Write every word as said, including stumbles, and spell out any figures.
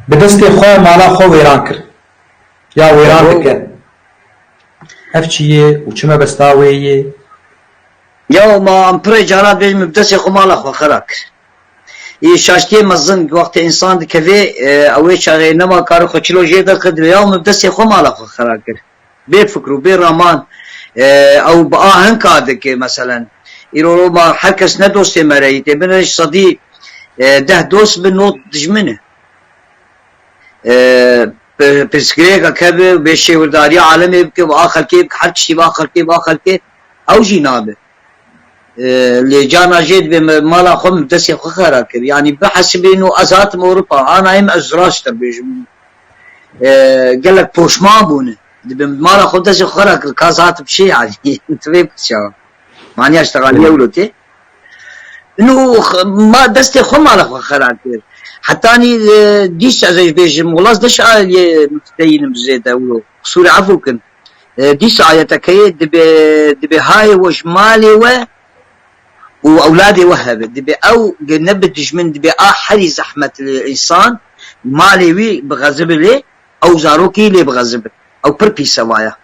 Bi destê xwe mala xwe wêran kir. Ya wêran dike. Ev çi ye û çi mebesta wê ye? Ya ma em pirê cara dibêjin, min bi destê xwe mala xwe xera kir. Î şaştiyê mezin, wextê însan dikeve, e, ew ê çaxê nema kare xwe çilo jê derxe, dibê ya min bi destê xwe mala xwe xera kir. Bê fikr û bê raman, e, ew bi a hinka dike, meselen. Îro roma her kes ne dostê me re yî, tê bin re ji sedî, e, deh dost bi, nod dijmin e. E, pi-, pirsgirêka keve bê şêwirdariya alemê bike, bi a xelkê bike, her tiştî bi a xelkê, bi a xelkê, ew jî nabe. E, lê cana jê dibê me mala xwe min destê xwe xera kir. Yanî bihesibîn û ez hatim Ewropa, anayê min ez rast dibêjim. E, gelek poşman bûne. Dibê min mala xwe destê xwe xera kir, ka ez hatim şê yanî. Tu vê çawa? Maniya ştexaliye wilo tê. Ino x-, ma destê xwe mala xwe xera kir. Hetanî, e, dîsa ez ê bêjim, wela ez ne şairê mufteyinim zêde wilo. Qisûrê efû kin. E, dîsa ayeteke ye, dibê, dibê hayê we ji malê we û ewladê we hebe. Dibê ew ge ne bi dijmin, dibê a herî zehmet li însan, malê wî bi xezib lê, ew zarokî lê bi xezib. Ew pir pîs e vaya.